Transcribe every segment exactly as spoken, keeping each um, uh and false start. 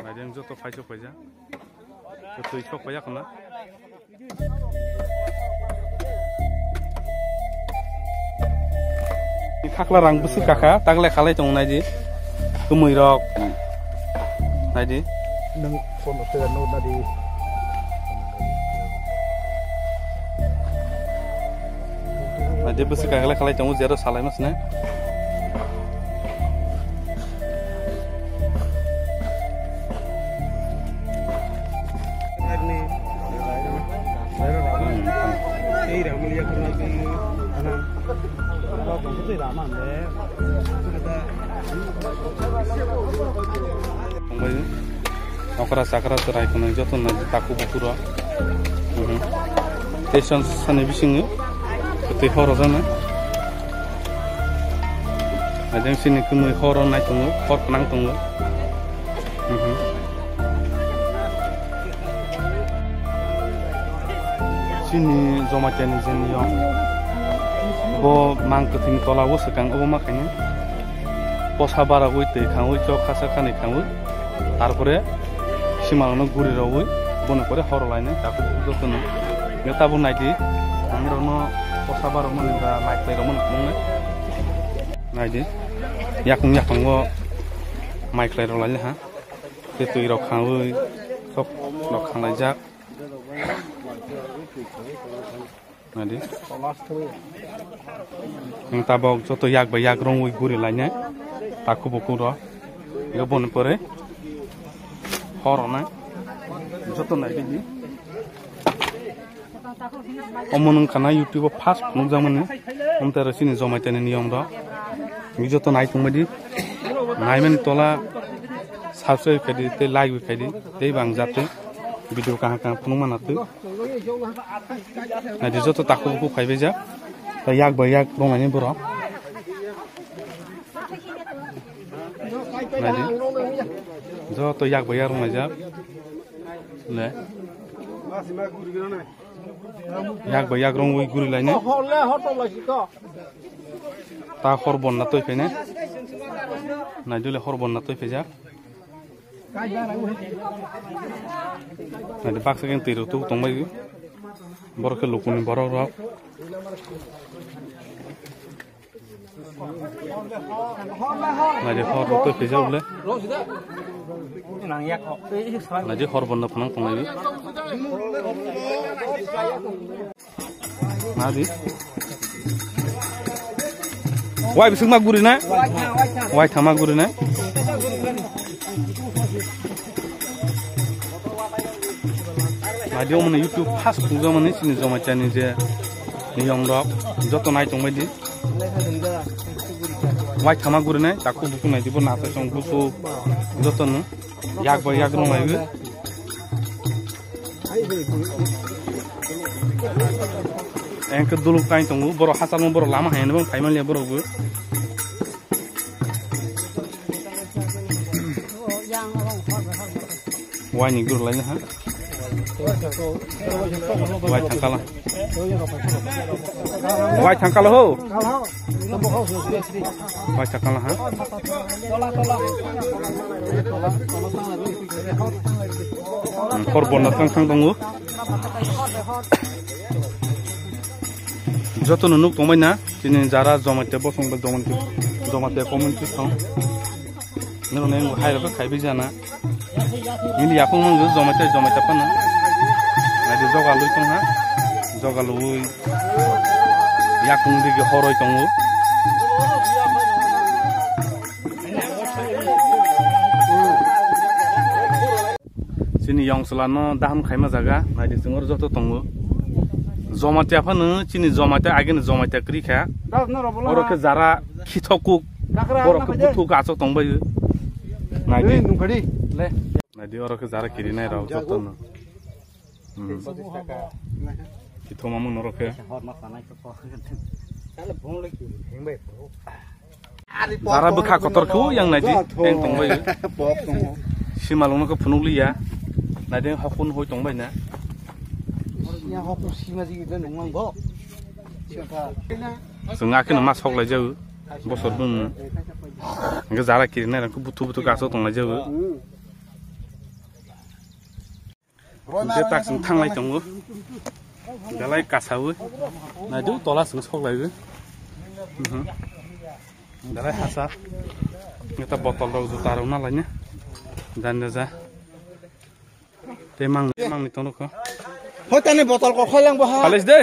Naidi ang joto phai sok paijak. Twi sok paijak khna. Khakla rang bwswk kakha, tagle khalai tongo naidi. Kwmwi rok. Naidi. Nung phone se no nadi. Naidi bwswk kakha khalai tongo, jero salai mas ne. Tongbai okra chakra chwrai khwnwi joto nai takhuk bukhuk rok. Mhm. Tei son sani bisingo twi horo jana. Ajang sini kwmwi horo nai tongo, hor kwnang tongo. Mhm. Chini Jamatia ni je niyom, bo mang kwthwini tola o swkang obo ma khainai. Posa baragwi twi khangwi chok khasa khanwi khangwi, tarpore simalwkno guri rogwi boni pore horo lainai takhuk bukhuk jotono. Nge tabuk naidi, ang rokno posa barokmani ba mai khlai rokmani kwbangma. Naidi, yakung yakungo mai khlai rok lainai ha. Tei twi rok khangwi sok rok khanglaijak. Naidi. Ang tabok joto yak bai yak rongwi guri lainai. Takhuk bukhuk rok. Ego boni pore hor rwnai. Joto naidi. Omo nung khana YouTube o first phunukjakmani. Omtaro chini Jamaitiani niyom rok. Joto nai tongbaidi. Naimani tola subscribe khaidi tei like bo khaidi. Tei bang jate video kaham kaham phunukma natwi. Naidi joto takhuk bukhuk phaibaijak. Tei yak bai yak ronglaini borok. Naidi. Joto yak bai yak ronglaijak. Le. Yak bai yak rongwi guri lainai. Ta hor bonna twi phainai. Naidole hor bonna twi phaijak. Naidi baksa khe twi rok tubuk tongbai. Borok khe lukuni borok rok. Naidi hor rok twi phaijak le. Naidi hor bonna phwnang tonglai. Naidi. Wai bising ma guri na? Wai thama guri na? Naidi omo ni YouTube first phunukjakmani chini Jamaitiani je niyom rok joto nai tongbaidi. Wai thama guri nai, takhuk bukhuk naidi bo nathai song busu joto no yak bai yak rong lai. Engke duluk tai tongo, borok hachal mo borok lama hai no phai man ya borok bo. Wai ni guru lai ha. Wai thangkala. Wai thangkala ho. Wai thangkala ha. Hor bonna thang thang tongo. Joto no nuk tongbai na, chini jara Jamatia bosong ba Jamatia, Jamatia community thang. Nung neng hai rok khai bijana. Nini yakung nung Jamatia, Jamatia phano. Naidi jogalwi tong ha. Jogalwi yakung digi horoi tongo. Chini yong chwla no daham khaima jaga, naidi chwng oro joto tongo. Jamatia phano chini Jamatia agini Jamatia kwrwi kha. Oro khe jara khithok kuk, borok khe buthuk achuk tong bai. Naidi. Naidi oro khe jara kirinai rok joto no. Hmm. Kithoma mun oro khe. Jara bwkha kotor khe yang naidi, teng tong bai. Pok tongo. Simalwkno khe phunuk liya. Naidi hokun hoi tong bai na. Ya hokun sima jigi de nung mang bo. Chwng akhe no ma sok lai jago. Bosor bung. Hingke jara kirinai rok buthu buthu gaso tong lai jago. Hmm. Hwnkhe tak chwng thanglai tongo. Belai kasawi. Naidu tola chwng soklaiwi. Mhm. Belai hasa. Ngeta botol rok juta rok nalaina. Jani ja. Tei mang, mangni tongkho. Hotani botol kok kholang bo ha. Palis de.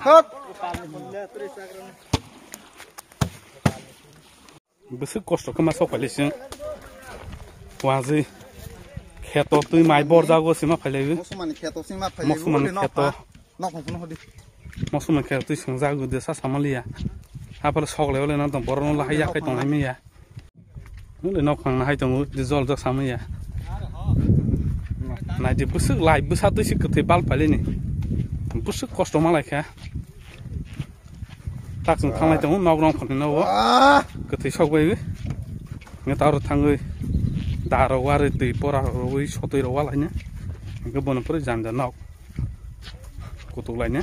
Hot. Bwswk kosto khe ma sok pailai chwng. Wazwi kheto twi mai borjago se ma phailaiwi. Mosumani kheto se ma phailaiwi. Mosumani kheto. Nok phung phung hodi. Mosumani kheto twi swngjak de sa samaliya. Aphal sok lai lai na tong borok no lahai yakhai tong lai manya. Nole nok phang na hai tongo de jol jak samaliya. Naidi bwswk lai bwsa twi se kwthwi bal phailai ni. Bwswk kosto ma lai kha. Tak chwng thanglai tongo, nok rong phani nogo. Ah! Kwthwi sok bai. Nge taro thangwi. Daro warwi twi pora rogwi sotwi rogwa laina. Nge bono pore janja nok. Kutuk laina.